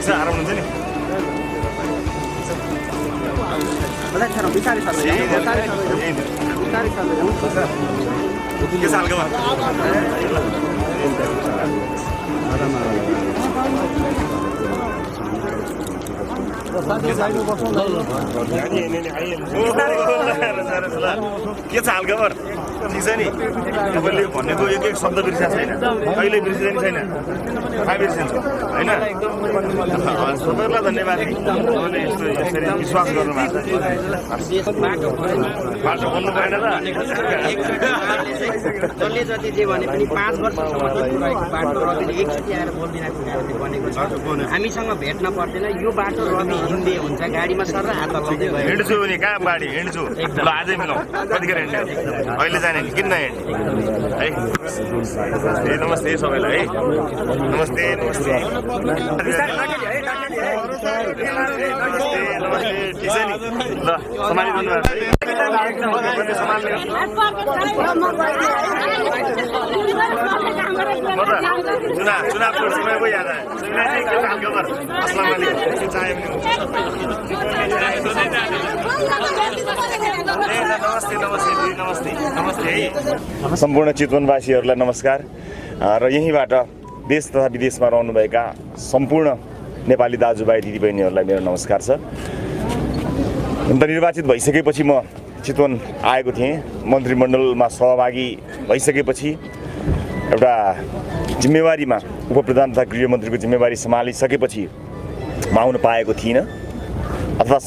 आराम हुन्छ नि के सालको के छ हालखबर ठिक छ नि तपाईँले भनेको एक एक शब्द बिर्सिएको छैन कहिले बिर्सिँदैन छैन कहाँ बिर्सिन्छ होइन तपाईँलाई धन्यवाद तपाईँले यस्तो यसरी विश्वास गर्नुभएको छ बाटो बोल्नु भएन जसले जति जे भने पनि 5 वर्षसम्म बाटो रविले एकचोटि आएर बोलिदिरहेको कारणले बनेको छ हामीसँग भेट्न पर्दैन यो बाटो रवि हिँड्दै हुन्छ गाडीमा सर हात लाउँदै गयो हिँड्छु नि कहाँ गाडी हिँड्छु ल आजै मिलाउँ कतिखेर हिँड्ने अहिले जाने किन नहिँड्ने है नमस्ते सबैलाई है नमस्ते नमस्ते ठिक छ नि ल सम्हालिदिनु चुनावको समय पो याद आयो सम्पूर्ण चितवनवासीहरूलाई नमस्कार र यहीँबाट देश तथा विदेशमा रहनुभएका सम्पूर्ण नेपाली दाजुभाइ दिदीबहिनीहरूलाई मेरो नमस्कार छ। निर्वाचित भइसकेपछि म चितवन आएको थिएँ। मन्त्रीमण्डलमा सहभागी भइसकेपछि एउटा जिम्मेवारीमा उपप्रधान तथा गृहमन्त्रीको जिम्मेवारी सम्हालिसकेपछि म आउन पाएको थिइनँ अथवा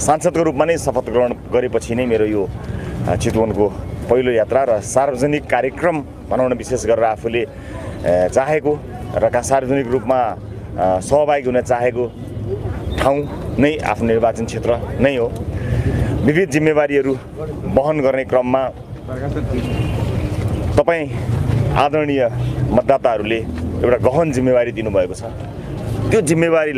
सांसदको रूपमा नै शपथ ग्रहण गरेपछि नै मेरो यो चितवनको पहिलो यात्रा र सार्वजनिक कार्यक्रम बनाउन विशेष गरेर आफूले चाहेको र सार्वजनिक रूपमा सहभागी हुन चाहेको ठाउँ नै आफ्नो निर्वाचन क्षेत्र नै हो। विविध जिम्मेवारीहरू वहन गर्ने क्रममा तपाईँ आदरणीय मतदाताहरूले एउटा गहन जिम्मेवारी दिनुभएको छ। त्यो जिम्मेवारी